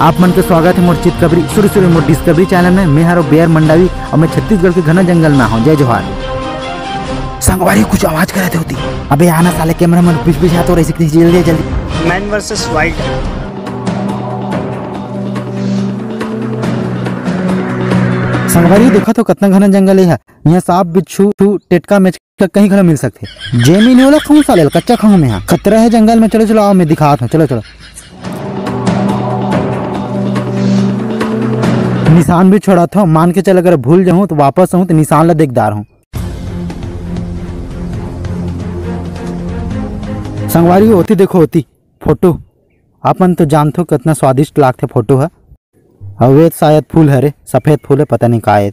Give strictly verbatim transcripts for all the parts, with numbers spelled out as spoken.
आप मन के स्वागत हे मोर चितकबरी, शुरू शुरू मोर डिस्कवरी चैनल में। मैं हरो बेयर मंडावी अउ मैं छत्तीसगढ़ के घना जंगल में हूँ। जय जोहार। संगवारी, कुछ आवाज करत होती। अबे आना साले, कैमरा मन पीछे पीछे हाथ और ऐसे जल्दी जल्दी जल्दी। Man versus wild. संगवारी, देखत हो कतना घना जंगल हे। यहाँ सांप, बिच्छू, टेटका, मेचका कहीं घलो मिल सकथे। जे मिले ओला खाहूं साले, कच्चा खाहूं मैं। हाँ, खतरा हे जंगल में। चलो चलो, आओ, मैं दिखात हूँ। चलो चलो। निशान भी छोड़त हूँ, मान के चल, अगर भूल जाऊँ तो वापस आऊँ तो निशान ला देख डारहूँ। संगवारी, होती देखो, होती फोटो। आप मन तो जानथो कितना स्वादिष्ट लागथे फोटो ह। अउ ये शायद फूल हरे, सफेद फूल हे, पता नहीं का हे।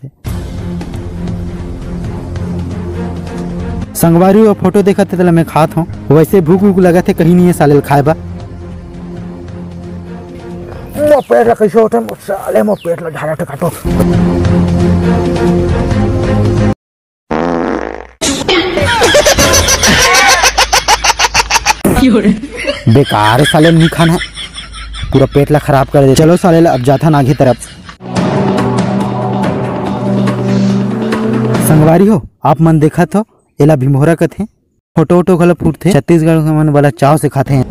संगवारी, वो फोटो देखत हे, तेला मैं खात हूँ। वैसे भूख भूख लगत हे, कहीं नहीं हे साले ल खाए बर। मोर पेट ला कैसे होथे, साले मोर पेट ला झाड़ा ठेकातो। बेकार साले नी खाना, पूरा पेट ला खराब कर दे। चलो साले ला अब जाथन आगे तरफ। संगवारी हो, आप मन देखत हो, एला भिंभोरा कथे। फोटो वोटो घलो फूटथे। छत्तीसगढ़ के मन बड़ा चाव से खाथे।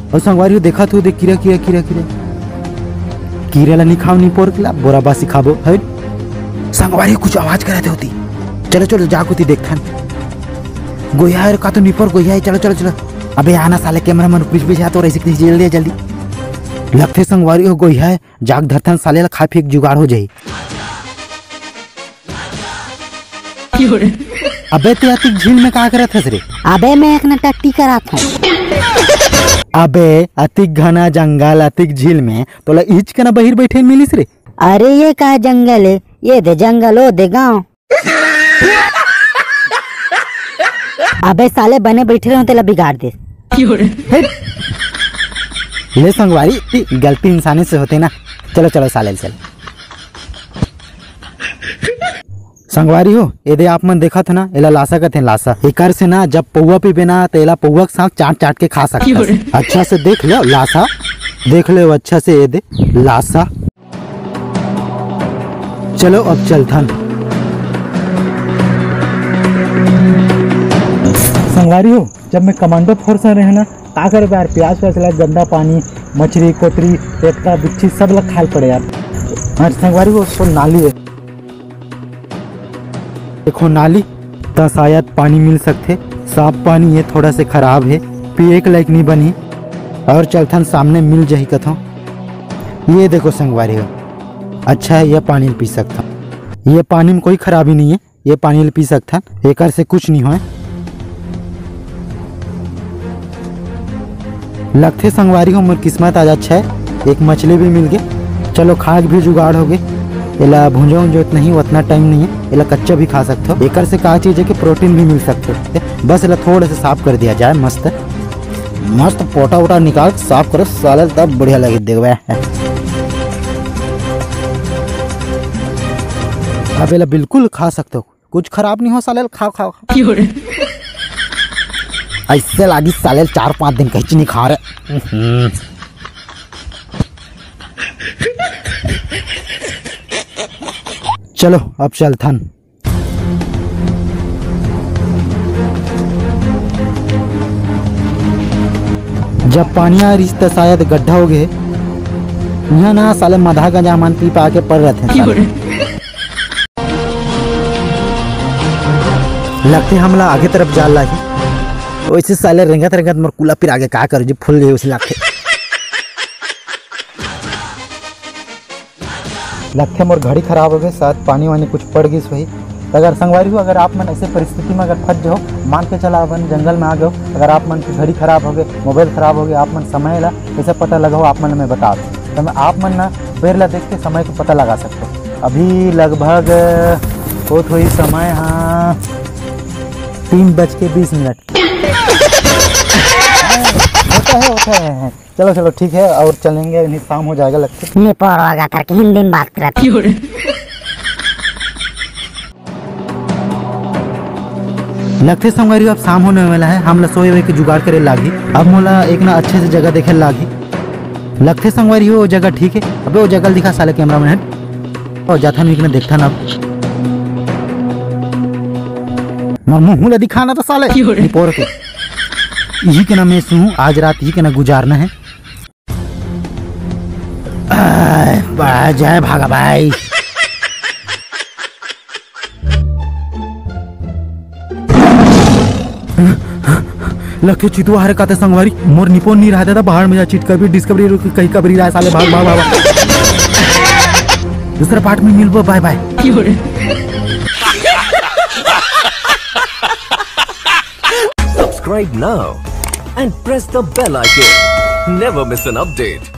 अउ संगवारी हो, देखत हो, देख, कीरा, कीरा, कीरा, कीरा। कीरा ला नी खाव, नी पोर के ला, बोरा बासी खाबो। हट। संगवारी, कुछ आवाज करत होती। चलो, चलो, जा कुती देखथन। गोइहा हे का तो नी पोर, गोइहा हे, चलो, चलो, चलो। अबे आना साले, कैमरा मन पीछे पीछे हाथ और ऐसे खींच, जल्दी, जल्दी। लगथे संगवारी हो, गोइहा हे, जाग धरथन साले ला, खाए पिए के जुगाड़ हो जाही। अबे ते अतिक झील में का करत हस रे? अबे मैं एक न टट्टी करात हूँ। अबे अतिक घना जंगल, अतिक झील में तोला इच कना बहिर बैठे मिलिस रे? अरे ये का जंगल हे, ये दे जंगल, ओ दे गाँव। अबे साले बने बैठे रहो, तेला बिगाड़ दे। ले संगवारी, गलती इंसाने से होथे ना। चलो, चलो साले, चल। संगवारी हो, एदे आप मन देखत हो ना, एला लासा कथे, लासा। एकर से ना जब पौवा पीबे ना, त एला पौवा के साथ चाट चाट के खा सकत हस। अच्छा से देख लो लासा, देख लो अच्छा से एदे लासा। चलो अब चलथन। संगवारी हो, जब मैं कमांडो फोर्स में रहे ना, का करे यार, प्याज प्याज ला, गंदा पानी, मछली, कोतरी, पेटका, बिच्छी सब ला खाल पड़े यार। और संगवारी हो, सो नाली हे। देखो नाली, त शायद पानी मिल सकथे। साफ पानी हे, थोड़ा से खराब हे, पिए के लायक नहीं बनी। और चलथन, सामने मिल जाही कथों। ये देखो संगवारी हो, अच्छा है, ये पानी पी सकथन। ये पानी में कोई खराबी नहीं है, ये पानी ल पी सकथन, एकर से कुछ नहीं होय। लगथे संगवारी हो, मोर किस्मत आज अच्छा है, एक मछली भी मिल गे। चलो, खाए के भी जुगाड़ हो गे। एला भूंजो उंजो नहीं, उतना टाइम नहीं है, एला कच्चा भी खा सकथो। एकर से का चीज है कि प्रोटीन भी मिल सकथे। बस एला थोड़ा सा साफ कर दिया जाए, मस्त मस्त पोटा वोटा निकाल के साफ करो साले, तब बढ़िया लगे देखबे। अब एला बिल्कुल खा सकथो, कुछ खराब नहीं हो साले, खाओ, खाओ, खाओ। ऐसे लागी साले, चार पांच दिन कहीं नहीं खा रहे। चलो अब चलथन। जब पानी आ रही त शायद गड्ढा हो गए। यहाँ ना साले मधा गंजा मन पी पा के पड़ रहे थे साले। लगथे हमला आगे तरफ जाल लाही। वैसे साले रेंगत रेंगत मोर कुला पिरा गे, का करूँ जी, फूल गए उसे लगथे। लगथे मोर घड़ी खराब हो गए, शायद पानी वानी कुछ पड़ गिस होही। तो अगर संगवारी हो, अगर आप मन ऐसे परिस्थिति में अगर फंस जाओ, मान के चला अपन जंगल में आ गए, अगर आप मन की घड़ी खराब हो गए, मोबाइल खराब हो गए, आप मन समय ला कैसे पता लगाओ, आप मन मैं बता दो। तो मैं आप मन ना बेर ला देख के समय को पता लगा सकते हो। अभी लगभग होत होही समय, हाँ, तीन बज के बीस मिनट। होता है, होता है। चलो, चलो, ठीक है, और चलेंगे, नहीं शाम हो जाएगा लगते। नेपाल वाला करके हिंदी में बात करत। लगथे संगवारी, अब शाम होने वाला है, हमला सोए हुए के जुगाड़ करे लागी। अब मोला एक ना अच्छे से जगह देखे लागी। लगथे संगवारी हो, वो जगह ठीक है। अबे वो जगह दिखा साले, कैमरा मैन हट। और जाथन इही के ना, देखथन अब। मोर मुंह ला दिखा ना तो साले। निपोर के। इही के ना मैं सू, आज रात इही के ना गुजारना है। आह, बा-, जय भागा भाई। लगथे चितुआ हरे काते संगवारी, मोर निपोर नी रहा दादा, बाहर में जा चिट कभी डिस्कवरी रुक कहीं कबरी रहा साले, भाग, भाग, भाग, भाग। दूसरा पार्ट में मिलबो, बाय बाय। Subscribe now and press the bell icon. Never miss an update.